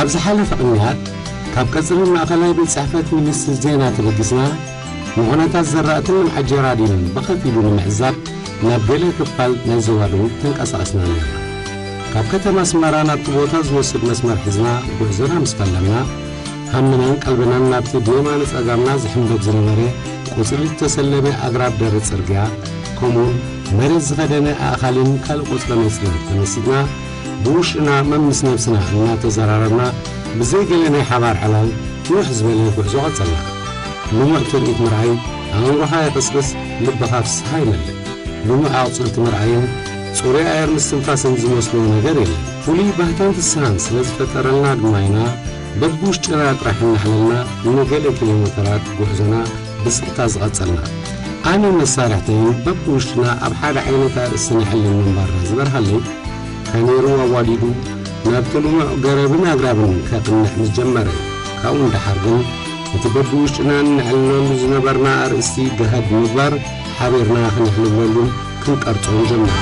ኣብ ዝሓለፈ ቅንያት፣ ካብ ቀጽሪ ማእኸላይ ቤት ጽሕፈት ሚኒስትሪ ዜና ተበጊስና፣ ንኹነታት ዘራእትን ልምዓት ጀራዲንን ብኸፊሉ ንምዕዛብ ናብ ገለ ክፋል ናይ ዞባ ደቡብ ተንቀሳቒስና ነይርና። ካብ ከተማ ኣስመራ ናብቲ ቦታ ዝወስድ መስመር ሒዝና ጉዕዞና ምስ ፈለምና፣ ሃምናን ቀልብናን ናብቲ ብየማነ ጸጋምና ዝሕምበብ ዝነበረ ቁጽሪ ዝተሰለመ ኣግራብ ደረት ጽርግያ፣ ከምኡውን መሬት ዝኸደነ ኣእኻልን ካልእ ቆጽረ መጽረ ተመሲጥና፣ ብውሽጥና መምስ ነብስና እናተዘራረብና፣ ብዘይ ገለ ናይ ሓባር ዕላል ንውሕ ዝበለ ጉዕዞ ቀጸልና። ልሙዕ ትርኢት ምርኣይ ኣእምሮኻ የቕስቅስ፣ ልብኻ ፍስሃ ይመልእ። ልሙዕ ኣቑጽልቲ ምርኣይን ጽሩይ ኣየር ምስትንፋስን ዝመስሎ ነገር የለን። ፍሉይ ባህታን ፍስሃን ስለ ዝፈጠረልና ድማ ኢና በብውሽጥና ጥራሕ እናዕለልና ንገለ ኪሎ ሜተራት ጉዕዞና ብስቕታ ዝቐጸልና። ኣነን መሳርሕተይን በብውሽጥና ኣብ ሓደ ዓይነት ኣርእስቲ ነዕልል ምንባርና ዝበርሃለይ፣ ካሜርኡ ኣዋዲዱ ናብቲ ልሙዕ ገረብን ኣግራብን ከቕንዕ ምስ ጀመረ እዩ። ካብኡ ንደሓር ግን፣ እቲ በብውሽጥና እንዕልለሉ ዝነበርና ኣርእስቲ ገሃድ ብምግባር፣ ሓቢርና ክንዕልለሉን ክንቀርጾን ጀመርና።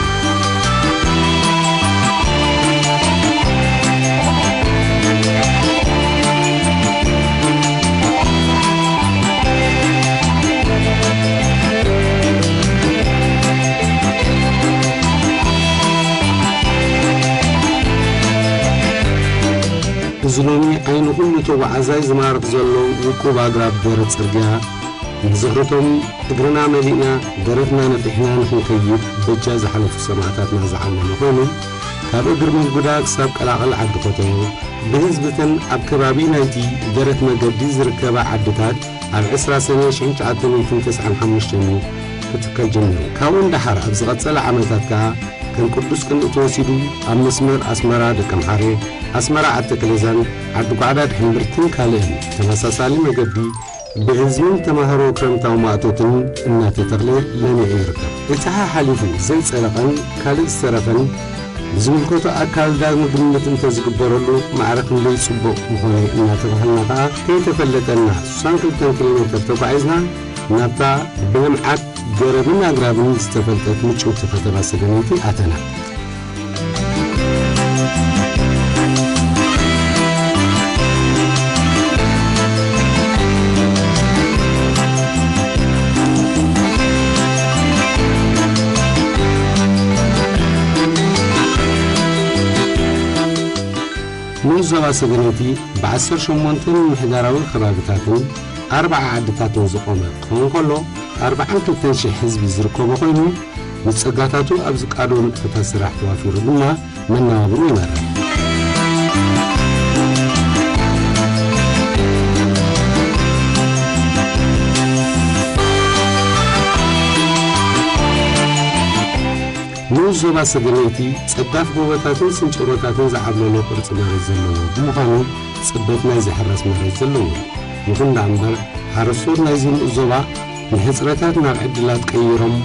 እዚ ሎሚ ዓይኒ ኩሉ ተጓዓዛይ ዝማርኽ ዘሎ ውቁብ ኣግራብ ደረት ጽርግያ፣ ንዝኽርቶም እግርና መሊእና ደረትና ነፊሕና ንኽንከይድ በጃ ዝሓለፉ ሰማእታትና ዝዓለመ ኮይኑ፣ ካብ እግሪ ምጉዳ ክሳብ ቀላቕል ዓዲ ኮተዮ፣ ብህዝብተን ኣብ ከባቢ ናይቲ ደረት መገዲ ዝርከባ ዓድታት ኣብ ዕስራ ሰነ ሽሕን ትሽዓተ ሚእትን ተስዓን ሓሙሽተን እዩ ክትከል ጀሚሩ። ካብኡ ንደሓር ኣብ ዝቐጸለ ዓመታት ከኣ ከም ቅዱስ ቅንኢ ተወሲዱ ኣብ መስመር ኣስመራ ደቀምሓረ፣ ኣስመራ ዓዲ ቴክሌዛን ዓዲ ጓዕዳድ ሕምብርትን ካልእን ተመሳሳሊ መገዲ ብህዝብን ተማሃሮ ክረምታዊ ማእቶትን እናተተኽለ ለሚዑ ይርከብ። እቲ ሓሓሊፉ ዘይጸደቐን ካልእ ዝተረፈን ብዝምልከቶ ኣካል ዳግመ ግምት እንተዝግበረሉ ማዕረ ክንደይ ጽቡቕ ምኾነ እናተባህልና ከኣ ከይተፈለጠና ሱሳን ክልተን ኪሎ ሜተር ተጓዒዝና ናብታ ብልምዓት ገረብን ኣግራብን ዝተፈልጠት ምጭውቲ ከተማ ሰገነይቲ ኣተና። ንኡስ ዞባ ሰገነይቲ ብዓሰርተ ሸሞንተ ምምሕዳራዊ ከባቢታትን ኣርብዓ ዓድታትን ዝቖመ ክኸውን ከሎ፣ ኣርብዓን ክልተን ሽሕ ህዝቢ ዝርከቦ ኮይኑ፣ ንጸጋታቱ ኣብ ዝቃዶ ንጥፈታት ስራሕ ተዋፊሩ ድማ መነባብሮ ይመርሕ። ንኡስ ዞባ ሰገነይቲ ጸዳፍ ጎቦታትን ስንጭሮታትን ዝዓብለሎ ቅርጺ መሬት ዘለዎ ብምዃኑ፣ ጽበት ናይ ዝሕረስ መሬት ዘለዎ እዩ። ይኹን ደኣ እምበር፣ ሓረስቶት ናይዚ ንኡስ ዞባ ንሕጽረታት ናብ ዕድላት ቀይሮም፣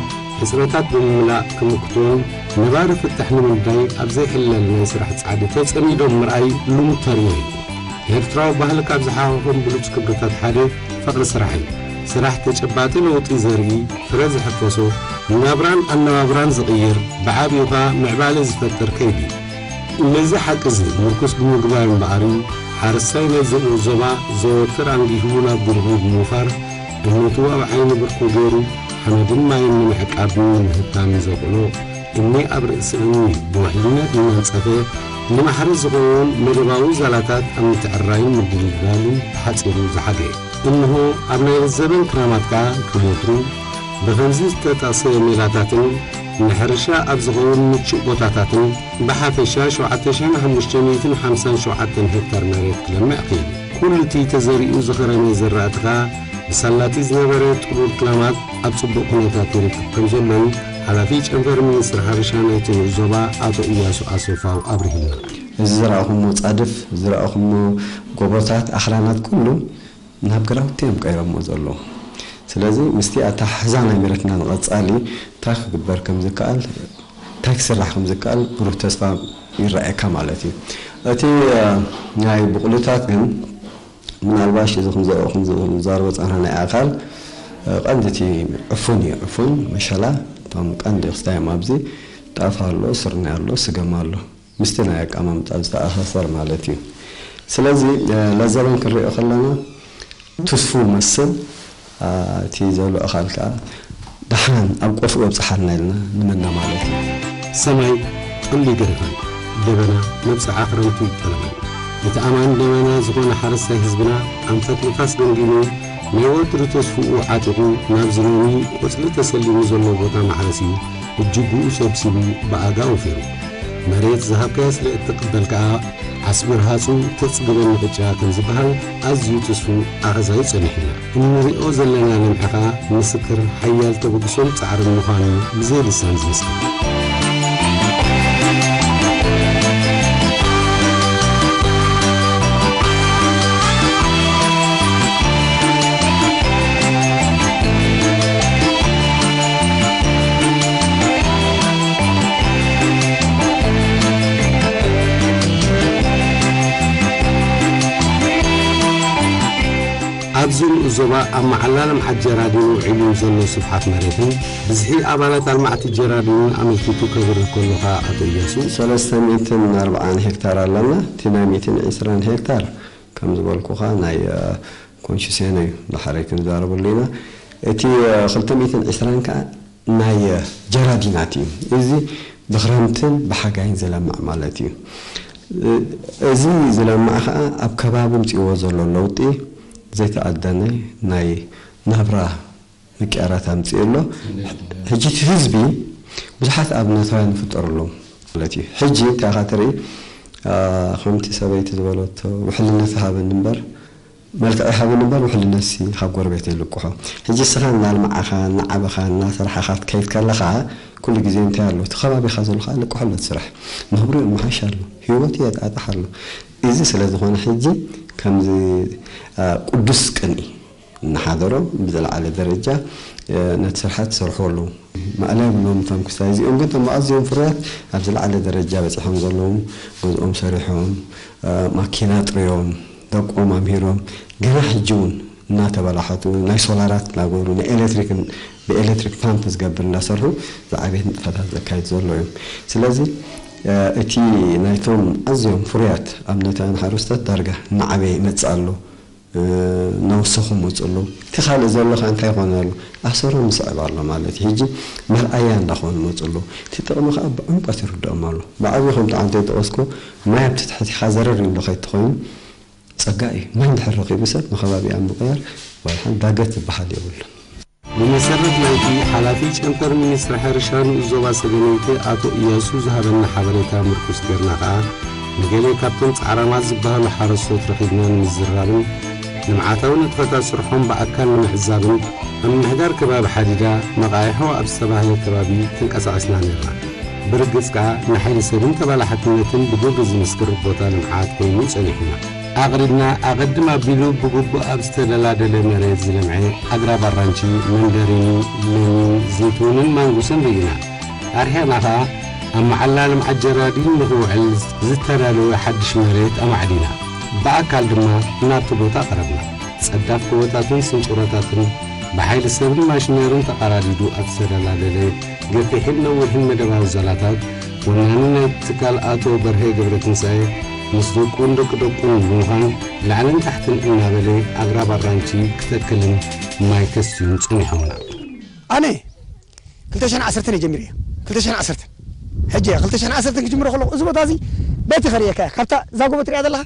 ሕጽረታት ብምምላእ ክምክቱን ነባሪ ፍታሕ ንምንዳይ ኣብ ዘይሕለል ናይ ስራሕ ጻዕዲ ተጸሚዶም ምርኣይ ልሙድ ተርእዮ እዩ። ኤርትራዊ ባህሊ ካብ ዝሓቆፎም ብሉጽ ክብርታት ሓደ ፍቕሪ ስራሕ እዩ። ስራሕ ተጨባጢ ለውጢ ዘርኢ፣ ፍረ ዝሕፈሶ፣ ናብራን ኣነባብራን ዝቕይር፣ ብዓቢኡ ከኣ ምዕባለ ዝፈጥር ከይዲ እዩ። ነዚ ሓቂ እዚ ምርኩስ ብምግባር እምበኣር እዩ ሓረስታይ ናይዚ ንኡስ ዞባ ዘወትር ኣንጊሁ ናብ ጉልሁ ብምውፋር፣ እምነቱ ኣብ ዓይኒ ብርኩ ገይሩ ሓመድን ማይን ንምዕቃብን ንምህብታምን ዘውዕሎ እምኒ ኣብ ርእሲ እምኒ ብውሕልነት እናንጸፈ፣ ንማሕረስ ዝኸውን መደባዊ ዛላታት ኣብ ምትዕርራይን ምድልዳልን ተሓጺሩ ዝሓገ። እንሆ፣ ኣብ ናይ ዘበን ክራማት ከኣ ከም ወትሩ ብኸምዚ ዝተጠቕሰ ሜላታትን ንሕርሻ ኣብ ዝኸውን ምቹእ ቦታታትን ብሓፈሻ ሸውዓተ ሽሕን ሓሙሽተ ሚእትን ሓምሳን ሸውዓተን ሄክታር መሬት ክለምዕ ክኢሉ። ኩሉ እቲ ተዘሪኡ ዝኸረመ ዘራእቲ ከኣ ብሳላቲ ዝነበረ ጥሩር ክራማት ኣብ ጽቡቕ ኩነታት ይርከብ ከም ዘሎን ሓላፊ ጨንፈር ሚኒስትሪ ሕርሻ ናይቲ ንኡስ ዞባ ኣቶ ኢያሱ ኣሰፋው ኣብሪሁልና። እዚ ዝረኣኹሞ ጻድፍ፣ ዝረኣኹሞ ጎቦታት፣ ኣኽራናት ኩሉ ናብ ግራውቲ እዮም ቀይሮሞ ዘለዉ። ስለዚ ምስቲ ኣተሓሕዛ ናይ መሬትና ንቐጻሊ እንታይ ክግበር ከም ዝከኣል፣ እንታይ ክስራሕ ከም ዝከኣል ብሩህ ተስፋ ይረኣየካ ማለት እዩ። እቲ፣ እ፣ ናይ ብቑልታት ግን ምናልባሽ እዚ ከም ዘ-፣ ከም ዘ-፣ ከም ዝዛረቦ ጸንሐ ናይ ኣካል፣ እ፣ ቀንዲ እቲ ዕፉን እዩ። ዕፉን፣ መሸላ፣ እቶም ቀንዲ ክስታዮም ኣብዚ ጣፍ ኣሎ፣ ስርናይ ኣሎ፣ ስገም ኣሎ። ምስቲ ናይ ኣቀማምጣ ዝተኣሳሰር ማለት እዩ። ስለዚ ለዘበን ክንሪኦ ከለና ትስፉው መስል እቲ ዘሎ ኣኻል ከኣ ደሓን ኣብ ቆፍኡ ኣብጽሓልና ኢልና ንመና ማለት እዩ። ሰማይ ጠምዩ ገሪፋን ደበና መብጽዓ ክረምቲ ጠለበን። እቲ ኣማን ደበና ዝኾነ ሓረስታይ ህዝብና ኣንፈት ንፋስ ገምጊሙ ናይ ወትሩ ተስፍኡ ዓጢቑ ናብዚ ሎሚ ቆጽሊ ተሰሊሙ ዘሎ ቦታ ማሕረሲኡ እጅግኡ ሰብሲቡ ብኣጋ ወፊሩ። መሬት ዝሃብካያ ስለ እትቕበል ከኣ ዓስቢ ረሃጹ ተጽግበኒ ቅጫ ከም ዝበሃል ኣዝዩ ትስፉው ኣሃዛዩ ጸኒሑና። እንሪኦ ዘለና ልምዒ ከኣ ምስክር ሓያል ተበግሶን ጻዕርን ምዃኑ ብዘይ ልሳን ዝምስክር። ኣብዚ ንኡስ ዞባ ኣብ መዓላ ልምዓት ጀራዲን ውዒሉ ዘሎ ስፍሓት መሬትን ብዝሒ ኣባላት ኣልማዕቲ ጀራዲንን ኣመልኪቱ ከብርህ ከሎ ከኣ ኣቶ እያሱ፣ ሰለስተ ሚእትን ኣርብዓን ሄክታር ኣለና። እቲ ናይ ሚእትን ዕስራን ሄክታር ከም ዝበልኩኻ ናይ ኮንሽሴኖ እዩ፣ ዳሕረይ ክንዛረበሉ ኢና። እቲ ክልተ ሚእትን ዕስራን ከኣ ናይ ጀራዲናት እዩ። እዚ ብኽረምትን ብሓጋይን ዝለምዕ ማለት እዩ። እዚ ዝለምዕ ከኣ ኣብ ከባቢ ምጽእዎ ዘሎ ለውጢ ዘይተኣደነ ናይ ናብራ ምቅያራት ኣምጽኡ ኣሎ። ሕጂ እቲ ህዝቢ ብዙሓት ኣብነታውያን ይፍጠሩ ኣለዉ ማለት እዩ። ሕጂ እንታይ ኢኻ ትርኢ? ከምቲ ሰበይቲ ዝበለቶ ውሕልነት ሃበኒ እምበር መልክዕ ይሃበኒ እምበር ውሕልነትሲ ካብ ጎረቤተይ ልቅሖ። ሕጂ እስኻ እናልማዕኻ፣ እናዓበኻ፣ እናሰርሓኻ ክትከይድ ከለኻ ኩሉ ግዜ እንታይ ኣሎ? እቲ ከባቢኻ ዘሎ ከዓ ልቅሖ ኣሎ እቲ ስራሕ። ናብርኡ ይመሓሽ ኣሎ። ህይወቱ የጣጥሕ ኣሎ። እዚ ስለ ዝኾነ ሕጂ ከምዚ ቅዱስ ቅንኢ እናሓደሮ ብዝለዓለ ደረጃ ነቲ ስርሓት ዝሰርሑ ኣለዉ። ማእለ የብሎም እቶም ክስታይ እዚኦም ግን እቶም ኣዝዮም ፍሩያት ኣብ ዝለዓለ ደረጃ በጺሖም ዘለዉ ገዝኦም ሰሪሖም ማኪና ኣጥርዮም ደቆም ኣምሂሮም ገና ሕጂ እውን እናተበላሓቱ ናይ ሶላራት እናገበሩ ናይ ኤሌክትሪክን ብኤሌክትሪክ ፓምፕ ዝገብር እናሰርሑ ዝዓበየ ንጥፈታት ዘካይድ ዘሎ እዮም። ስለዚ እቲ ናይቶም ኣዝዮም ፍሩያት ኣብነታውያን ሓረስቶት ዳርጋ እናዓበየ ይመጽእ ኣሎ። እናወሰኹ መፁ ኣለዉ። እቲ ካልእ ዘሎ ኸዓ እንታይ ይኾን ኣሎ? ኣሰሮም ይስዕብ ኣሎ ማለት እዩ። ሕጂ መርኣያ እንዳኾኑ መፁ ኣለዉ። እቲ ጥቕሚ ኸዓ ብዕምቆት ይርድኦም ኣሎ። ብዓብዩ ከምቲ ዓንተ ዝጠቐስኩ ማይ ኣብቲ ትሕቲኻ ዘረር ኢሉ ከይትኾይኑ ፀጋ እዩ። ማይ እንድሕር ረኺቡ ሰብ ንኸባቢ ኣብ ምቕያር ዋላ ሓንቲ ዳገት ዝበሃል የብሉን። ብመሰረት ናይቲ ሓላፊ ጨንፈር ሚኒስትሪ ሕርሻ ንኡስ ዞባ ሰገነይቲ ኣቶ እያሱ ዝሃበና ሓበሬታ ምርኩስ ገርና ከኣ ንገለ ካብቶም ጻዕራማት ዝበሃሉ ሓረስቶት ረኺብና ንምዝርራብን ልምዓታዊ ንጥፈታት ስርሖም ብኣካል ንምዕዛብን ኣብ ምምሕዳር ከባቢ ሓዲዳ መቓይሖ ኣብ ዝተባህለ ከባቢ ተንቀሳቒስና ኔርና። ብርግጽ ከኣ ንሓይሊ ሰብን ተባላሓትነትን ብግብሪ ዝምስክር ቦታ ልምዓት ኮይኑ ጸኒሑና። ኣቕሪብና ኣቐድም ኣቢሉ ብግቡእ ኣብ ዝተደላደለ መሬት ዝለምዐ ኣግራብ ኣራንቺ፣ መንደሪን፣ ለሚን፣ ዘይትሁንን ማንጉስን ርኢና። ኣርሒቕና ኸኣ ኣብ መዓላ ልምዓት ጀራዲን ንኽውዕል ዝተዳለወ ሓድሽ መሬት ኣማዕዲና። ብኣካል ድማ ናብቲ ቦታ ቀረብና። ጸዳፍ ጎቦታትን ስንጭሮታትን ብሓይሊ ሰብን ማሽነርን ተቐራዲዱ ኣብ ዝተደላደለ ገፊሕን ነዊሕን መደባዊ ዛላታት ወናኒ ናይቲ ትካል ኣቶ በርሀ ገብረትንሳኤ ምስ ደቁን ደቂ ደቁን ብምዃን ላዕልን ታሕትን እናበለ ኣግራብ ኣራንቺ ክተክልን ማይ ከስትዩን ጸኒሖምና። ኣነ ክልተ ሽሕን ዓሰርተን እየ ጀሚረዮ። ክልተ ሽሕን ዓሰርተን ሕጂ እየ ክልተ ሽሕን ዓሰርተን ክጅምሮ ከለኹ እዚ ቦታ እዚ በቲ ከርእየካ እየ። ካብታ እዛ ጎቦ ትሪኣ ዘለኻ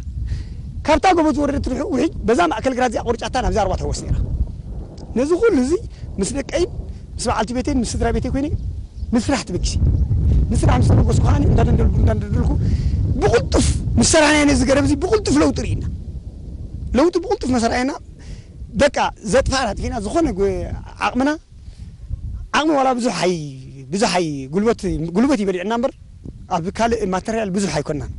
ካብታ ጎቦ ዝወረደት ውሒ በዛ ማእከል ግራት እዚኣ ቆርጫታ ናብዛ ሩባ ትህወስ ነይራ። ነዚ ኩሉ እዚ ምስ ደቀይን ምስ በዓልቲ ቤተይን ምስ ስድራ ቤተይ ኮይነ ምስራሕ ተበጊሰ። ምስራሕ ምስ ተበገስኩ ከዓኒ እንዳደንደልኩ እንዳደንደልኩ ብቕልጡፍ ምስ ሰራሕናዮ ነዚ ገረብ እዚ ብቕልጡፍ ለውጢ ርኢና። ለውጢ ብቕልጡፍ መሰራየና በቃ ዘጥፋእና ኣጥፊእና ዝኾነ ዓቕምና ዓቕሚ ዋላ ብዙሕ ኣይ ብዙሕ ኣይ ጉልበት ጉልበት ይበሊዕና እምበር ኣብ ካልእ ማተርያል ብዙሕ ኣይኮናን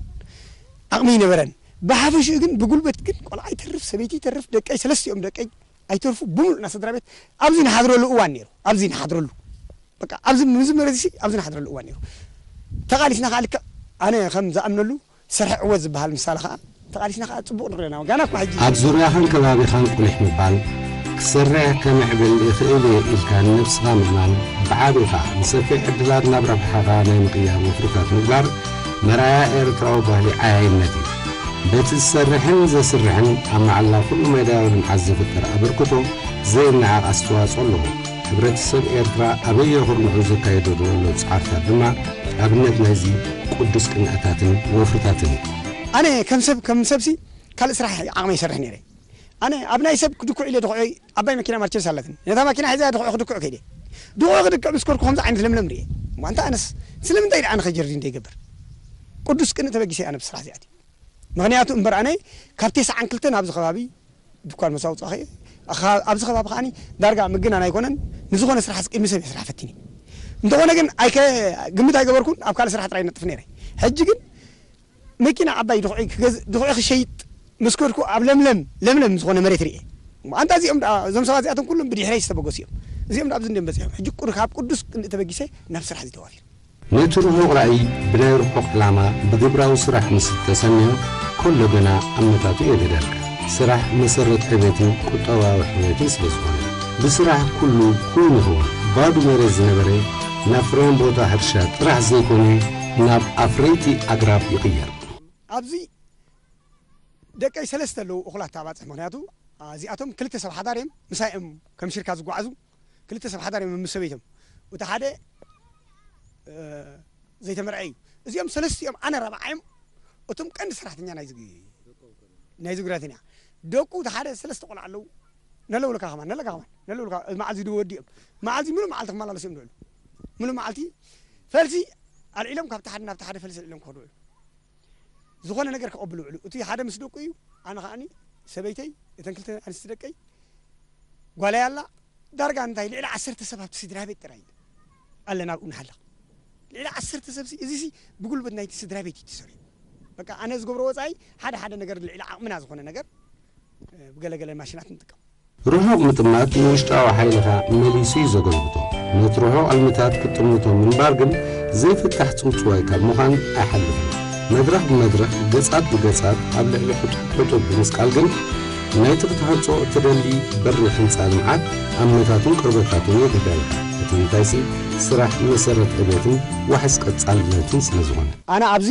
ዓቕሚ ይነበረን። ብሓፈሽኡ ግን ብጉልበት ግን ቆልዓ ይተርፍ ሰበይቲ ይተርፍ ደቀይ ሰለስቲኦም ደቀይ ኣይተርፉ ብምሉእና ስድራ ቤት ኣብዚ ንሓድረሉ እዋን ነይሩ። ኣብዚ ንሓድረሉ በቃ ኣብዚ ምዝመረ ዚ ኣብዚ ንሓድረሉ እዋን ነይሩ። ተቓሊስና ከዓ ልክዕ ኣነ ከም ዝኣምነሉ ሰርሐ ዕወት ዝበሃል ምሳለ ከዓ ተቓሊስና ከዓ ፅቡቕ ንኽለና ጋና እኳ ሕጂ ኣብ ዙርያኻን ከባቢኻን ቁሊሕ ምባል ክሰርሕ ከምዕብል ይኽእል እየ ኢልካ ንነብስኻ ምእማን ብዓቢኻ ንሰፊሕ ዕድላት ናብ ረብሓኻ ናይ ምቕያር ወፍርታት ምግባር መርኣያ ኤርትራዊ ባህሊ ዓያይነት እዩ። በቲ ዝሰርሕን ዘስርሕን ኣብ መዓላ ኩሉ ሜዳዊ ልምዓት ዝፍጠር ኣበርክቶ ዘይነዓቕ ኣስተዋጽኦ ኣለዎ። ሕብረተሰብ ኤርትራ ኣበየ ኩርንዑ ዘካይዶ ዘሎ ጻዕርታት ድማ ኣብነት ናይዚ ቅዱስ ቅንዕታትን ወፍርታትን እዩ። ኣነ ከም ሰብ፣ ከም ሰብሲ ካልእ ስራሕ ዓቕመይ ይሰርሕ ነይረ። ኣነ ኣብ ናይ ሰብ ክድኩዕ ኢለ ድኹዐይ ዓባይ መኪና ማርቸስ ኣለትን። ነታ መኪና ሒዛ ድኹዕ ክድኩዕ ከይደ። ድኹዕ ክድኩዕ ምስ ከድኩ ከምዚ ዓይነት ለምለም ርኤ። እሞ ኣንታ ኣነስ ስለምንታይ ደኣ ኣነ ከጀርዲ እንደይገብር? ቅዱስ ቅንእ ተበጊሰ ኣነ ብስራሕ እዚኣት። ምኽንያቱ እምበር ኣነ ካብ ተስዓን ክልተን ኣብዚ ከባቢ ድኳን መሳውፃ ኸየ፣ ኣኻ-፣ ኣብዚ ከባቢ ከዓኒ ዳርጋ ምግናን ኣይኮነን፣ ንዝኾነ ስራሕ ኣስቂድሚ ሰብ እየ ስራሕ ፈቲኒ። እንተኾነ ግን ኣይከ-፣ ግምት ኣይገበርኩን፣ ኣብ ካልእ ስራሕ ጥራይ ነጥፍ ነይረ። ሕጂ ግን መኪና ዓባይ ድኹዒ ክገዝ-፣ ድኹዒ ክሸይጥ ምስ ከድኩ ኣብ ለምለም፣ ለምለም ዝኾነ መሬት ርኤ። ኣንታ እዚኦም ደኣ፣ እዞም ሰባት እዚኣቶም ኩሎም ብድሕረይ ዝተበገሱ እዮም። እዚኦም ደኣ ኣብዚ እንድዮም በጺሖም። ሕጂ ቁር-፣ ካብ ቅዱስ ክንዲ ተበጊሰ ናብ ስራሕ እዚ ተዋፊር። ነቲ ርሑቕ ራእይ ብናይ ርሑቕ ዕላማ ብግብራዊ ስራሕ ምስ እተሰንዮ፣ ከሎ ገና ኣመታቱ እየ ተዳልካ። ስራሕ መሰረት ዕቤትን ቁጠባዊ ሕውየትን ስለ ዝኾነ፣ ብስራሕ ኩሉ ክውን ይኸውን። ባዶ መሬት ዝነበረ ናብ ፍሬም ቦታ ሕርሻ ጥራሕ ዘይኮነ፣ ናብ ኣፍረይቲ ኣግራብ ይቕየር። ኣብዚ ደቀይ ሰለስተ ኣለዉ እኹላት ተባጽሕ፣ ምኽንያቱ እዚኣቶም ክልተ ሰብ ሓዳር እዮም፣ ምሳይ እዮም ከም ሽርካ ዝጓዓዙ፣ ክልተ ሰብ ሓዳር እዮም ምስ ሰበይቶም። እቲ ሓደ፣ እ፣ ዘይተመርዐ እዩ። እዚኦም ሰለስቲኦም ኣነ ራብዓዮም፣ እቶም ቀንዲ ሰራሕተኛ ናይዚ፣ ናይዚ ጉዳተኛ። ደቁ እቲ ሓደ ሰለስተ ቆልዓ ኣለዉ። ነለውልካ ከማን፣ ነለካ ከማን፣ ነለውልካ፣ መዓልቲ ድወዲ እዮም። መዓልቲ፣ ምሉእ መዓልቲ ክመላለሱ እዮም ዝውዕሉ። ምሉእ መዓልቲ ፈልሲ ኣልዒሎም ካብቲ ሓደ ናብቲ ሓደ ፈልሲ ኣልዒሎም ክኸዱ ውዕሉ። ዝኾነ ነገር ክቐብሉ ውዕሉ። እቲ ሓደ ምስ ደቁ እዩ፣ ኣነ ከዓኒ ሰበይተይ፣ እተን ክልተ ኣንስቲ ደቀይ፣ ጓለይ ኣላ፣ ዳርጋ እንታይ ልዕሊ ዓሰርተ ሰብ ኣብቲ ስድራ ቤት ጥራይ ኣለና ኣብኡ ንሓልቕ። ልዕሊ ዓሰርተ ሰብሲ፣ እዚሲ ብጉልበት ናይቲ ስድራ ቤት እዩ ተሰሪሑ። በቃ ኣነ ዝገብሮ ወጻኢ ሓደ ሓደ ነገር ልዕሊ ዓቕምና ዝኾነ ነገር፣ እ፣ ብገለገለ ማሽናት ንጥቀም። ርሑቕ ምጥማት ንውሽጣዊ ሓይልኻ መሊሱ እዩ ዘገልብጦ። ነቲ ርሑቕ ዕልምታት ክትጥምቶ ምንባር ግን ዘይፍታሕ ጽውጽዋይ ካብ ምዃን ኣይሓልፍን። መድረኽ ብመድረኽ፣ ገጻት ብገጻት ኣብ ልዕሊ ሕጡብ ሕጡብ ብምስቃል ግን ናይቲ ክትሃንጾ እትደሊ በሪኽ ህንጻ ልምዓት ኣመታቱን ቅርበታቱን የግዳልካ። እቲ ምንታይሲ ስራሕ መሰረት ዕቤትን ዋሕስ ቀጻልነትን ስለ ዝኾነ። ኣነ ኣብዚ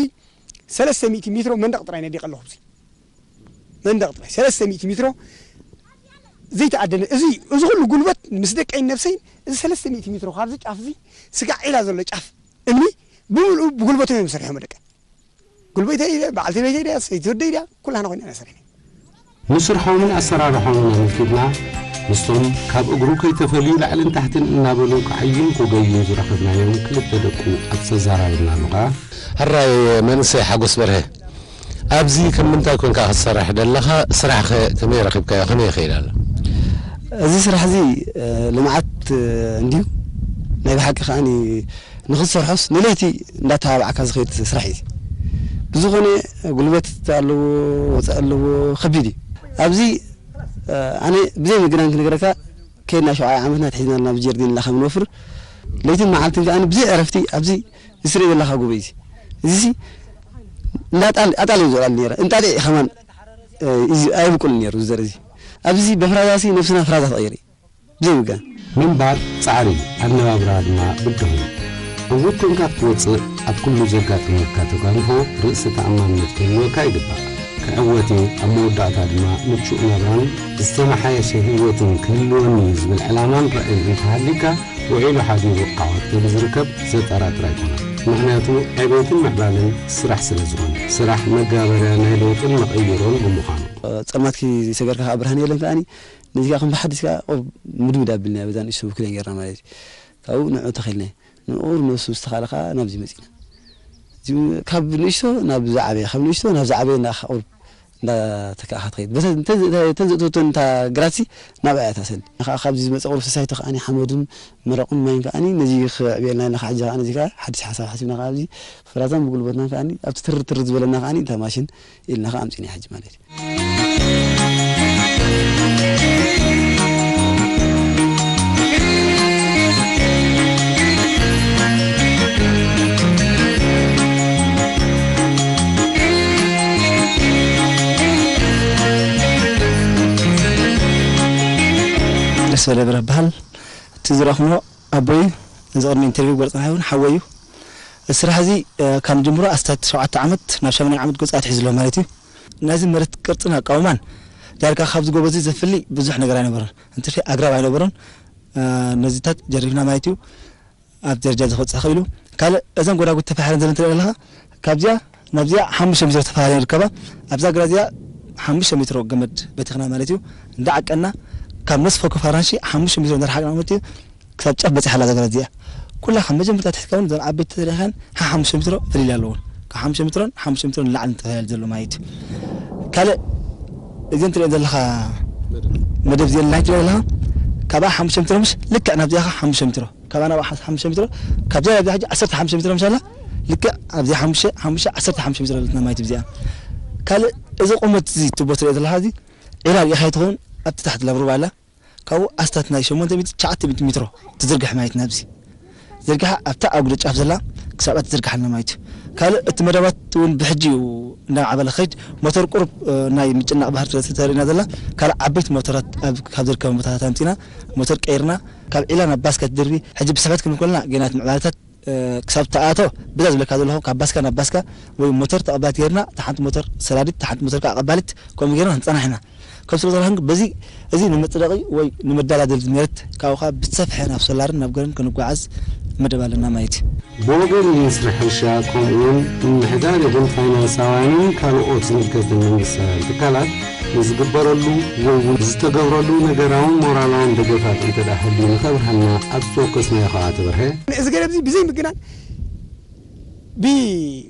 ሰለስተ ሚእቲ ሜትሮ መንደቕ ጥራይ ነዲቐ ኣለኹ። ኣብዚ መንደቕ ጥራይ ሰለስተ ሚእቲ ሜትሮ ዘይተኣደነ። እዚ፣ እዚ ኩሉ ጉልበት ምስ ደቀይን ነብሰይን፣ እዚ ሰለስተ ሚእቲ ሜትሮ ካብዚ ጫፍ እዚ ስጋዕ ኢላ ዘሎ ጫፍ እምኒ ብምልኡ ብጉልበቶም እዮም ሰሪሖም ደቀ። ጉልበተይ ድያ፣ በዓልቲ ቤተይ ድያ፣ ሰይቲ ወደይ ድያ፣ ኩላህና ኮይና ኢና ሰሪሕና። ንስርሖምን ኣሰራርሖምን ኣመልኪትና፣ ምስቶም ካብ እግሩ ከይተፈልዩ ላዕልን ታሕትን እናበሉ ክዓዩን ክጎዩን ዝረኸብናዮም ክልተ ደቁ ኣብ ዘዛራረብናሉ ከኣ፣ ሕራይ መንእሰይ ሓጎስ በርሀ፣ ኣብዚ ከም ምንታይ ኮንካ ክትሰርሕ ደለኻ? ስራሕኸ ከመይ ረኺብካዮ? ከመይ ይኸይድ ኣሎ? እዚ ስራሕ እዚ፣ እ፣ ልምዓት፣ እ፣ እንድዩ። ናይ ብሓቂ ከኣኒ ንኽትሰርሖስ ንለይቲ እንዳተባባዕካ ዝኸይድ ስራሕ እዩ። ብዝኾነ ጉልበት ኣለዎ፣ ወፃኢ ኣለዎ፣ ከቢድ እዩ። ኣብዚ፣ እ፣ ኣነ ብዘይ ምግናን ክነግረካ፣ ከይድና ሸውዓይ ዓመትና ኣትሒዝና ኣለና ብጀርዲን ኢልና ከም ንወፍር፣ ለይትን መዓልትን ከኣ ብዘይ ዕረፍቲ ኣብዚ ዝስርኢ ዘለኻ ጎበዝ እዚ፣ እዚ እንዳጣል-፣ ኣጣል እዩ ዝውዕል ነይረ። እንጣጢዕ ከማን፣ እ፣ እዩ ኣይብቁልን ነይሩ እዚ ዘርኢ እዚ። ኣብዚ በፍራዛሲ ነብስና ፍራዛ ተቐይሩ እዩ። ብዘይ ውጋን። ምንባር ጻዕሪ፣ ኣነባብራ ድማ ብድሆ እዩ። ዕዉት ኮንካ ክትወጽእ ኣብ ኩሉ ዘጋጥመካ ተጓንፎ ርእሰ ተኣማንነት ክህልወካ ይግባእ። ክዕወት እየ፣ ኣብ መወዳእታ ድማ ምቹእ ናብራን ዝተመሓየሸ ህይወትን ክህልወኒ እዩ ዝብል ዕላማን ራእይን እንተሃልዩካ፣ ውዒሉ ሓዲሩ ዓወት ከም ዝርከብ ዘጠራጥር ኣይኮነን። ምኽንያቱ ዕቤትን ምዕባለን ስራሕ ስለ ዝኾነ። ስራሕ መጋበርያ ናይ ለውጥን መቐይሮን ብምዃኑ። ጸልማት ከይሰገርካ ከዓ ብርሃን የለን ከኣኒ፣ ነዚ ከዓ ከም ብሓድሽ ከዓ ቁሩብ ምድምድ ኣቢልና በዛ ንእሽቶ ብኩለን ጌርና ማለት እዩ። ካብኡ ንዕኡ ተኺልናዮ። ንቑር ነብሱ ዝተኻእለ ከዓ ናብዚ መፂና። እዚኡ ካብ ንእሽቶ ናብ ዝዓበየ፣ ካብ ንእሽቶ ናብ ዝዓበየ እንዳኻ ቁሩብ እንዳተካእኻ ትኸይድ። በተ-፣ እንተ-፣ እንተ-፣ እንተ-፣ እተን ዘእተወተን እታ ግራትሲ ናብኣ እያ ታሰሊ። ንኻ ካብዚ ዝመፀ ቁሩብ ሰሳይቶ ከዓኒ ሓመዱን መረቑን ማይን ከዓኒ ነዚ ክዕብየልና ኢልና ከዓ ሕጂ ከዓ ነዚ ከዓ ሓድሽ ሓሳብ ሓሲብና ከዓ ኣብዚ ፍራዛን ብጉልበትናን ከዓኒ ኣብቲ ትርር ትርር ዝበለና ከዓኒ እታ ማሽን ኢልና ከዓ ኣምፂና ሕጂ ማለት እዩ። ደስ በለ ብረ በሃል። እቲ ዝረኽሞ ኣቦይ፣ እዚ ቅድሚ ኢንተርቪው ገለጽናዮ እውን ሓወይ እዩ። እዚ ስራሕ እዚ፣ እ፣ ካብ ጅምሮ ኣስታት ሸውዓተ ዓመት ናብ ሻምናይ ዓመት ገጹ ኣትሒዙ ኣሎ ማለት እዩ። ናይዚ መሬት ቅርጽን ኣቃውማን ዳርጋ ካብዚ ጎቦ እዚ ዘፍሊ ብዙሕ ነገር ኣይነበረን። እንትርፊ ኣግራብ ኣይነበረን። እ፣ ነዚታት ጀሪብና ማለት እዩ ኣብ ደረጃ እዚ ክበጽሕ ክኢሉ። ካልእ እዘን ጎዳጉዲ ተፈሓረን ዘለን ትርኢ ኣለኻ። ካብዚኣ ናብዚኣ ሓሙሽተ ሜትሮ ተፈሓረን ይርከባ። ኣብዛ ግራ እዚኣ ሓሙሽተ ሜትሮ ገመድ በቲኽና ማለት እዩ። እንዳዓቀና ካብ ነስፎ ክፋራንሺ ሓሙሽተ ሜትሮ እንዳረሓቅና ማለት እዩ። ክሳብ ጫፍ በጺሓ ኣላ እዛ ግራ እዚኣ። ኩላ ካብ መጀመርታ ትሕቲ ከውን እዘን ዓበይቲ ተሪኸን ሓሓሙሽተ ሜትሮ ፍልልይ ኣለዎን። ካብ ሓሙሽተ ሜትሮን ሓሙሽተ ሜትሮን ንላዕሊ ተፈላለዩ ዘሎ ማለት እዩ። ካልእ እዘን ትሪኦ ዘለኻ መደብ እዚአን ናይ ትሪኦ ዘለኻ ካብኣ ሓሙሽተ ሜትሮ ምሽ ልክዕ ናብዚኣ ኸዓ ሓሙሽተ ሜትሮ። ካብኣ ናብኣ ሓስ-፣ ሓሙሽተ ሜትሮ። ካብዚኣ ናብዚኣ ሕጂ ዓሰርተ ሓሙሽተ ሜትሮ ምሽ ኣላ። ልክዕ ኣብዚ ሓሙሽተ፣ ሓሙሽተ፣ ዓሰርተ ሓሙሽተ ሜትሮ ኣለትና ማለት እዩ እዚኣ። ካልእ እዚ ቁመት እዚ ቱቦ ትሪኦ ዘለኻ እዚ ዒላ ርኢኻ ይትኸውን ኣብቲ ታሕቲ ለብርባ ኣላ። ካብኡ ኣስታት ናይ ሸሞንተ ሚእቲ ትሽዓተ ሚእቲ ሜትሮ ትዝርግሕ ማለት ናብዚ ዘርጊሓ ኣብታ ኣጉዶ ጫፍ ዘላ ክሳብ ትዝርግሓልና ማለት እዩ። ካልእ እቲ መደባት እውን ብሕጂ እዩ እንዳማዕበለ ክኸይድ ሞተር ቁሩብ፣ እ፣ ናይ ምጭናቕ ባህሪ ስለ ተርእና ዘላ ካልእ ዓበይቲ ሞተራት ኣብ፣ ካብ ዝርከበን ቦታታት ኣምጺና ሞተር ቀይርና ካብ ዒላ ናብ ባስካ ትድርቢ ሕጂ ብስሕበት ክንብል ከለና ገና እቲ ምዕባለታት እ፣ ክሳብ ትኣቶ በዛ ዝብለካ ዘለኹ ካብ ባስካ ናብ ባስካ ወይ ሞተር ተቐባሊት ጌርና እታ ሓንቲ ሞተር ሰላዲት እታ ሓንቲ ሞተር ከዓ ቀባሊት ከምኡ ጌርና ክንጸናሕ ኢና። ከም ስለ ዘለኹ ግን በዚ እዚ ንምጽዳቒ ወይ ንመዳላደሊ መሬት ካብኡ ከዓ ብዝሰፍሐ ናብ ሶላርን ናብ ገረን ክንጓዓዝ መደብ ኣለና ማለት እዩ። ብወገን ሚኒስትሪ ሕርሻ ከምኡውን ምምሕዳር ይኹን ፋይናንሳውያንን ካልኦት ዝምልከተን መንግስታውያን ትካላት ንዝግበረሉ ወይ እውን ዝተገብረሉ ነገራውን ሞራላውን ደገፋት እንተ ደኣ ሃልዩ ንኸብርሃና ኣብ ዝተወከስናዮ ከኣ ተበርሀ። እዚ ገረብ እዚ ብዘይ ምግናን ብ-፣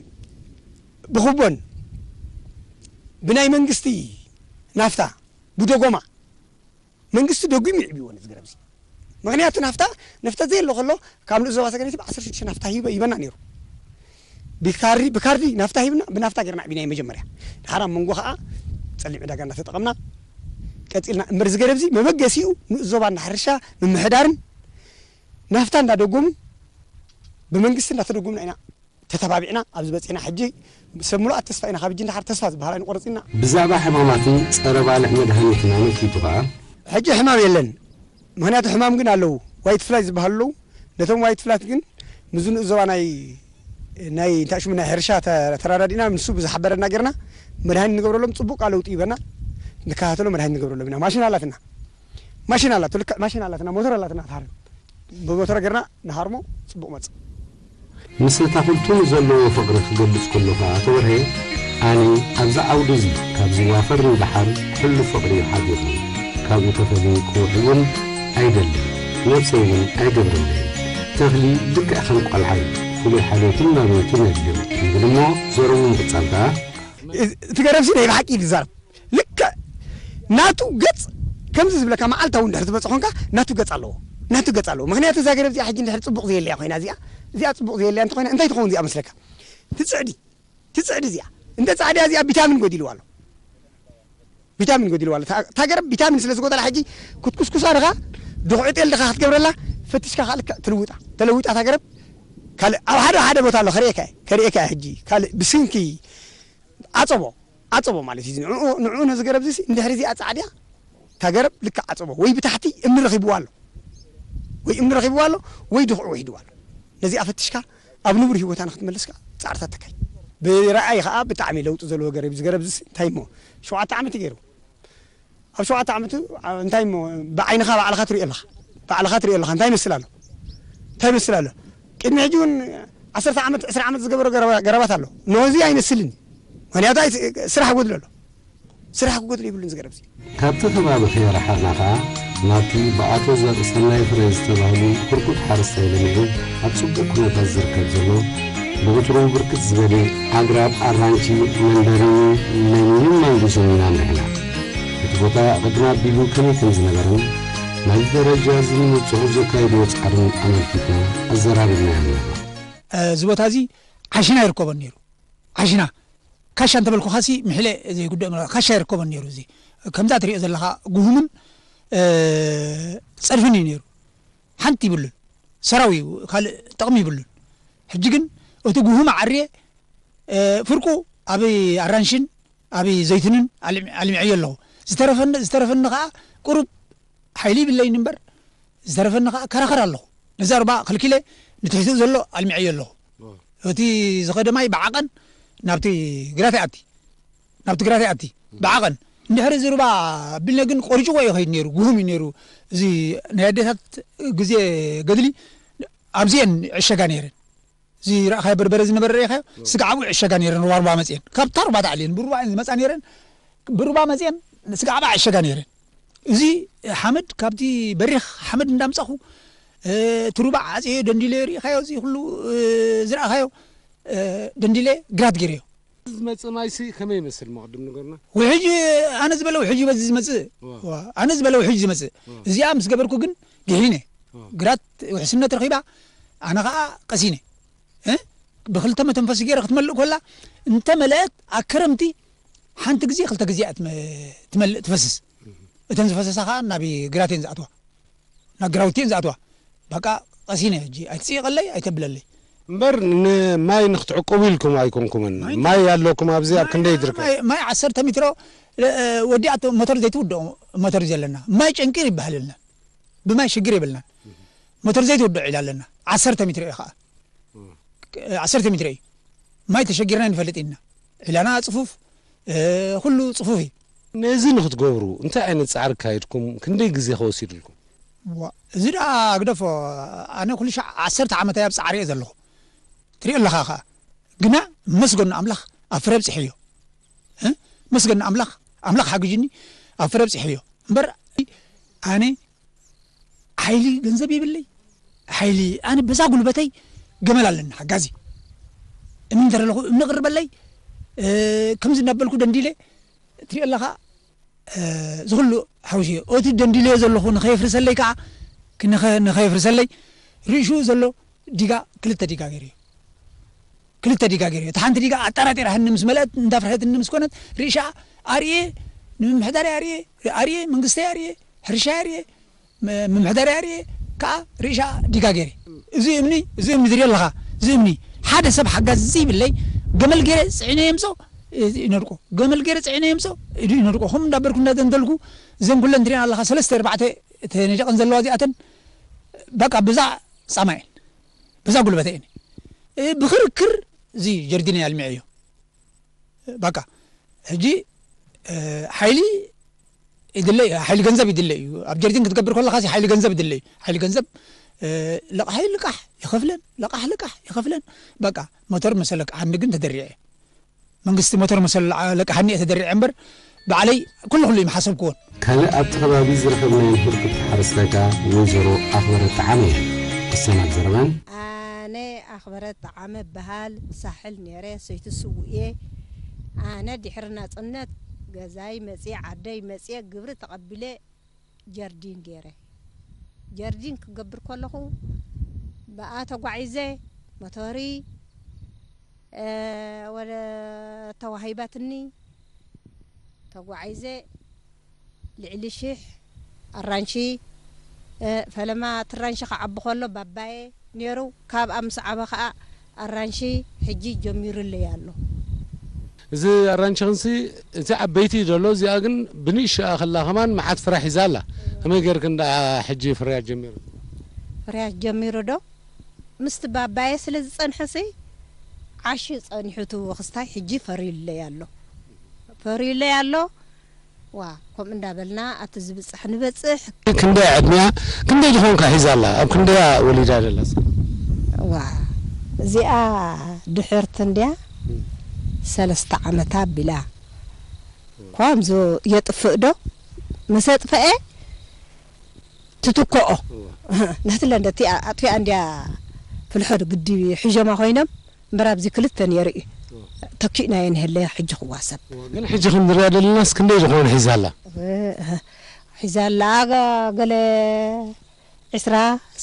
ብኹቦን ብናይ መንግስቲ ናፍታ ብደጎማ መንግስቲ ደጒሙ ይዕብይዎ ነዚ ገረብ እዚ። ምኽንያቱ ናፍታ፣ ነፍታ ዘየሎ ከሎ ካብ ንኡስ ዞባ ሰገነይቲ ብ ዓሰርተ ሽዱሽተ ናፍታ ሂበ-፣ ሂበና ነይሩ። ብካርዲ፣ ብካርዲ ናፍታ ሂብና፣ ብናፍታ ጌርና ኣዕቢናዮ መጀመርያ። ድሓር ኣብ መንጎ ኸዓ ጸሊም ዕዳጋ እንዳተጠቐምና ቀጺልና። እምበር እዚ ገረብ እዚ መበገሲኡ ንኡስ ዞባ እንዳ ሕርሻ ምምሕዳርን ናፍታ እንዳደጎሙ ብመንግስቲ እንዳተደጎምና ኢና ተተባቢዕና ኣብዚ በጺሕና። ሕጂ ሰብ ምሉኣት ተስፋ ኢና፣ ካብ ሕጂ ንደሓር ተስፋ ዝበሃል ኣይንቆርጽ ኢና። ብዛዕባ ሕማማትን ጸረ ባልዕ መድሃኒትን ኣመልኪቱ ኸኣ፣ ሕጂ ሕማም የለን። ምኽንያቱ ሕማም ግን ኣለዉ። ዋይት ፍላይ ዝበሃሉ ኣለዉ። ነቶም ዋይት ፍላት ግን ምስ ንኡስ ዞባ ናይ፣ ናይ እንታይ ሽሙ ናይ ሕርሻ ተ-፣ ተራዳዲእና ንሱ ብዝሓበረና ጌርና መድሃኒት ንገብረሎም፣ ጽቡቕ ለውጢ ይበና። ንከታተሎ መድሃኒት ንገብረሎም ኢና። ማሽን ኣላትና። ማሽን ኣላቶ፣ ልክዕ ማሽን ኣላትና፣ ሞተር ኣላትና ትሃርም። ብሞተር ጌርና ንሃርሞ ጽቡቕ መጽእ። ምስ ኣታኽልቱ ዘለዎ ፍቕሪ ክገልጽ ከሎ ከኣ ኣቶ በርሄ፣ ኣነ ኣብዚ ዓውዲ እዚ ካብ ዝዋፈር ንደሓር ሕሉፍ ፍቕሪ እዩ ሓዲርኒ። ካብኡ ተፈልየ ክውዕል እውን ኣይደልን፣ ነብሰይ እውን ኣይገብረለይን። ተኽሊ ልክዕ ከም ቆልዓ እዩ፣ ፍሉይ ሓልዮትን ናብዮትን የድልዮ ይብል እሞ ዘረብኡ ምቕጻል ከኣ። እቲ ገረብሲ ናይ ብሓቂ እዩ ዝዛረብ። ልክዕ ናቱ ገጽ ከምዚ ዝብለካ መዓልታዊ እንድሕር ዝበጽሖ ኮንካ ናቱ ገጽ ኣለዎ። ናቱ ገጽ ኣለዎ። ምኽንያቱ እዛ ገረብ እዚኣ ሕጂ እንድሕር ጽቡቕ ዘየለያ ኮይና እዚኣ፣ እዚኣ ጽቡቕ ዘየለያ እንተኾይና እንታይ ትኸውን እዚኣ መስለካ? ትጽዕዲ። ትጽዕዲ እዚኣ። እንተ ጻዕድያ እዚኣ ቪታሚን ጎዲልዋ ኣሎ። ቪታሚን ጎዲልዋ ኣሎ። እታ፣ እታ ገረብ ቪታሚን ስለ ዝጎደላ ሕጂ ክትኩስኩሳ ድኻ፣ ድኹዒ ጤል ድኻ ክትገብረላ ፈቲሽካ ካልእ ትልውጣ። ተለዊጣ እታ ገረብ ካልእ ኣብ ሓደ ሓደ ቦታ ኣሎ ከርእየካ እየ። ከርእየካ እየ ሕጂ። ካልእ ብስንኪ ዓጸቦ፣ ዓጸቦ ማለት እዩ። ንዕኡ፣ ንዕኡ ነዚ ገረብ እዚ እንድሕሪ እዚኣ ጻዕድያ፣ እታ ገረብ ልክዕ ዓጸቦ ወይ ብታሕቲ እምኒ ረኺብዋ ኣሎ፣ ወይ እምኒ ረኺብዋ ኣሎ፣ ወይ ድኹዒ ወሒድዋ ኣሎ። ነዚኣ ፈቲሽካ ኣብ ንቡር ህይወታ ንክትመልስ ከኣ ጻዕርታት ተካይድ። ብረኣይ ከኣ ብጣዕሚ ለውጢ ዘለዎ ገረብ እዩ። እዚ ገረብ እዚ እንታይ እሞ ሸውዓተ ዓመት እዩ ገይሩ። ኣብ ሸውዓተ ዓመቱ፣ ኣ-፣ እንታይ እሞ ብዓይንኻ ባዕልኻ ትሪኦ ኣለኻ። ባዕልኻ ትሪኦ ኣለኻ። እንታይ ይመስል ኣሎ? እንታይ ይመስል ኣሎ? ቅድሚ ሕጂ እውን ዓሰርተ ዓመት፣ ዕስራ ዓመት ዝገበሮ ገረባ-፣ ገረባት ኣሎ። ንዚ ኣይመስልን። ምኽንያቱ ኣይ-፣ ስራሕ ይጎድሎ ኣሎ። ስራሕ ክጎድሎ የብሉን እዚ ገረብ እዚ። ካብቲ ከባቢ ከይረሓቕና ከኣ ናብቲ ብኣቶ ዘርእሰናይ ፍረ ዝተባህሉ ህርኩት ሓረስታይ ለሚዑ ኣብ ጽቡቕ ኩነታት ዝርከብ ዘሎ ብወትሩ ብርክት ዝበለ ኣግራብ ኣራንቺ፣ መንደሪኒ፣ ለሚንን ማንጉስን ኢና ኣምሪሕና። እቲ ቦታ ቅድሚ ኣቢሉ ከመይ ከም ዝነበረን ናብዚ ደረጃ እዚ ንምብጽሑ ዘካየድዎ ጻዕርን ኣመልኪትና ኣዘራሪብናዮም ነይርና። እዚ ቦታ እዚ ዓሽና ይርከቦ ነይሩ። ዓሽና ካሻ እንተበልኩኻሲ ምሕለ ዘይጉዳእ ምራ-፣ ካሻ ይርከቦ ነይሩ። እዚ ከምዛ ትሪኦ ዘለኻ ጉሁምን፣ እ፣ ጸድፍን እዩ ነይሩ። ሓንቲ ይብሉን። ሰራው እዩ፣ ካልእ ጥቕሚ ይብሉን። ሕጂ ግን እቲ ጉሁም ዓርየ፣ እ፣ ፍርቁ ኣብ ኣራንሽን ኣብ ዘይትንን ኣልሚ-፣ ኣልሚዐዮ ኣለኹ። ዝተረፈኒ፣ ዝተረፈኒ ኸኣ ቁሩብ ሓይሊ ይብለይን እምበር፣ ዝተረፈኒ ኸኣ ከራኸር ኣለኹ። ነዛ ሩባ ከልኪለ ንትሕቲኡ ዘሎ ኣልሚዐዮ ኣለኹ። እቲ ዝኸደ ማይ ብዓቐን ናብቲ ግራት ይኣቲ። ናብ ትግራይ ኣቲ ብዓቐን። እንድሕሪ እዚ ሩባ ኣቢልና ግን ቆሪጭዎ እዩ ከይድ ነይሩ፣ ጉሁም እዩ ነይሩ። እዚ ናይ ኣዴታት ግዜ ገድሊ ኣብዚኤን ዕሸጋ ነይረን። እዚ ረእኻዮ በርበረ ዝነበረ ረእኻዮ፣ ስጋዕ ኣብኡ ዕሸጋ ነይረን። ሩባ ሩባ መፅኤን ካብታ ሩባ ተዓልየን ብሩባ እየን ዝመፃ ነይረን። ብሩባ መፅኤን ስጋዕ ኣብኣ ዕሸጋ ነይረን። እዚ ሓመድ ካብቲ በሪኽ ሓመድ እንዳምፃኹ እቲ ሩባ ዓፅዮ ደንዲለ ርኢኻዮ፣ እዚ ኩሉ ዝረእኻዮ ደንዲለ ግራት ገይረዮ። ዝመጽእ ማይሲ ከመይ ይመስል መቕድም ንገርና። ውሕጅ፣ ኣነ ዝበለ ውሕጅ በዚ ዝመጽእ። ኣነ ዝበለ ውሕጅ ዝመጽእ። እዚኣ ምስ ገበርኩ ግን ግሒነ። ግራት ውሕስነት ረኺባ፣ ኣነ ኸኣ ቀሲነ። እ? ብኽልተ መተንፈሲ ገይረ ክትመልእ ኮላ፣ እንተ መለአት ኣብ ከረምቲ ሓንቲ ግዜ ክልተ ግዜ እያ ትመ- ትመልእ ትፈስስ። እተን ዝፈሰሳ ኸኣ ናብ ግራት እየን ዝኣትዋ። ናብ ግራውቲ እየን ዝኣትዋ። በቃ ቀሲነ ሕጂ ኣይትጽይቐለይ ኣይተብለለይ። እምበር ንማይ ንክትዕቅቡ ኢልኩም ኣይኮንኩምን። ማይ ኣለኩም ኣብዚ ኣብ ክንደይ ድርካ? ማይ- ማይ ዓሰርተ ሜትሮ ወዲኣ ሞተር ዘይትውድኦ ሞተር ዘለና ማይ ጨንቂር ይበሃለልና። ብማይ ሽግር የብልና። ሞተር ዘይትውድኦ ዒላ ኣለና። ዓሰርተ ሜትሮ እዩ ኸዓ። ዓሰርተ ሜትሮ እዩ። ማይ ተሸጊርና ንፈልጥ ኢና። ዒላና ጽፉፍ፣ ኩሉ ጽፉፍ እዩ። ነዚ ንክትገብሩ እንታይ ዓይነት ጻዕሪ ኣካይድኩም? ክንደይ ግዜ ከወሲድልኩም? ዋ፣ እዚ ደኣ ግደፎ። ኣነ ኩሉ ሻዕ ዓሰርተ ዓመት ኣብ ጻዕሪ እየ ዘለኹ። ትሪኦ ኣለኻ ኸኣ። ግና መስገኑ ኣምላኽ ኣብ ፍረ ኣብጺሐዮ። እ? መስገኑ ኣምላኽ፣ ኣምላኽ ሓግጅኒ ኣብ ፍረ ኣብጺሐዮ። እምበር ኣነ ሓይሊ ገንዘብ የብለይ። ሓይሊ ኣነ በዛ ጉልበተይ ገመል ኣለኒ ሓጋዚ። እምኒ እንተ ደለኹ እምኒ ቅርበለይ። እ፣ ከምዚ እናበልኩ ደንዲለ ትሪኦ ኣለኻ። እ፣ ዝኹሉ ሓውሲ እቲ ደንዲለዮ ዘለኹ ንኸየፍርሰለይ ከዓ ንኸ- ንኸየፍርሰለይ ርእሹ ዘሎ ዲጋ ክልተ ዲጋ ገይረዮ። ክልተ ዲጋ ገይረዮ። እታ ሓንቲ ዲጋ ኣጠራጢራህኒ ምስ መለአት እንዳፍርሀትኒ ምስ ኮነት ርእሻ ኣርየ ንምምሕዳር ኣርየ ኣርየ መንግስተይ ኣርየ ሕርሻ ኣርየ ም- ምምሕዳር ኣርየ ከዓ ርእሻ ዲጋ ገይረ። እዚ እምኒ እዚ እምኒ ትሪኦ ኣለኻ። እዚ እምኒ ሓደ ሰብ ሓጋዚ ዘይብለይ ገመል ገይረ ፅዒነ የምፆ ይነድቆ። ገመል ገይረ ፅዒነ የምፆ ኢዱ ይነድቆ። ከምኡ እንዳበርኩ እንዳደንደልኩ እዘን ኩለን ትሪኣን ኣለኻ ሰለስተ ኣርባዕተ ተነዲቐን ዘለዋ እዚኣተን በቃ ብዛ ጻማ እየን። በዛ ጉልበተ እየን። እ፣ ብኽርክር እዚ ጀርዲን ኣልሚዐዮ። በቃ ሕጂ እ፣ ሓይሊ ይድለ እዩ፣ ሓይሊ ገንዘብ ይድለ እዩ። ኣብ ጀርዲን ክትገብር ከለኻ እዚ ሓይሊ ገንዘብ ይድለ እዩ። ሓይሊ ገንዘብ እ፣ ለቃሒ ልቃሕ ይኸፍለን፣ ለቃሕ ልቃሕ ይኸፍለን። በቃ ሞተር መሰለካ ሓንዲ ግን ተደሪዐ። መንግስቲ ሞተር መሰል ለቃ ሃኒኤ ተደሪዐ እምበር ባዕለይ ኩሉ ኩሉ ይምሓሰብክዎን። ካልእ ኣብቲ ከባቢ ዝረኸብናዮ ህርኩት ሓረስታይ ከኣ ወይዘሮ ኣኽበረት ጠዓመ እየን። ክሰናብ ዘረባን። ኣነ ኣኽበረት ጠዓመ እበሃል። ሳሕል ነይረ፣ ሰይቲ ስዉእ እየ። ኣነ ድሕሪ ናጽነት ገዛይ መጽየ፣ ዓደይ መጽየ፣ ግብሪ ተቐቢለ፣ ጀርዲን ገይረ። ጀርዲን ክገብር ከለኹ ብኣ ተጓዒዘ ሞቶሪ ወደ ተዋሂባትኒ ተጓዒዘ ልዕሊ ሽሕ ኣራንሺ ፈለማ እቲ ኣራንሺ ክዓቢ ከሎ ባባየ ነይሩ። ካብኣ ምስ ዓበ ከዓ ኣራንሺ ሕጂ ጀሚሩለይ ኣሎ። እዚ ኣራንሺ ክንሲ እቲ ዓበይቲ እዩ ዘሎ፣ እዚኣ ግን ብንእሽኣ ከላ ከማን መዓት ፍረ ሒዛ ኣላ። ከመይ ገይርክን ደኣ ሕጂ ፍርያት ጀሚሩ? ፍርያት ጀሚሩ ዶ? ምስቲ ባባየ ስለ ዝጸንሐሲ ዓሽ ጸኒሑ እቲ ክስታይ ሕጂ ፈርዩለይ ኣሎ። ፈርዩለይ ኣሎ። ዋ ከምኡ እንዳበልና ኣቲ ዝብጻሕ ንበጽሕ። ክንደይ ዕድሚያ ክንደይ ዝኾንካ ሒዛ ኣላ ኣብ ክንደያ ወሊዳ ደላስ? ዋ እዚኣ ድሕርቲ እንድያ ሰለስተ ዓመታ ኣቢላ ኳምዞ የጥፍእ ዶ ምስ ኣጥፈኤ ትትኮኦ ናትለ እንደ ኣጥፊኣ እንድያ ፍልሖ ዶ ግዲ ሒዞማ ኮይኖም እምበር ኣብዚ ክልተ ነይሩ እዩ። ተኪእናዮ ንህለያ ሕጂ ክዋሰብ። ግን ሕጂ ክንሪኣ ደለናስ ክንደይ ዝኾነ ሒዛ ኣላ? ሒዛ ኣላ ገለ ዕስራ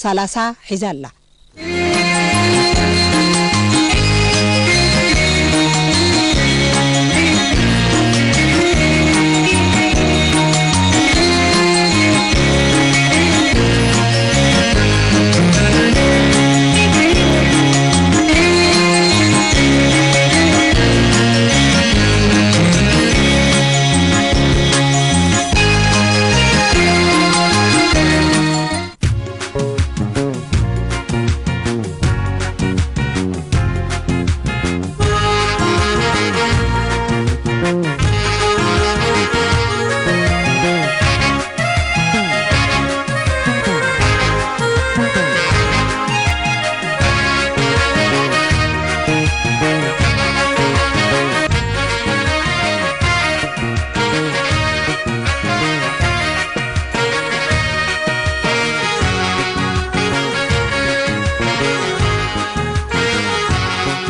ሰላሳ ሒዛ ኣላ።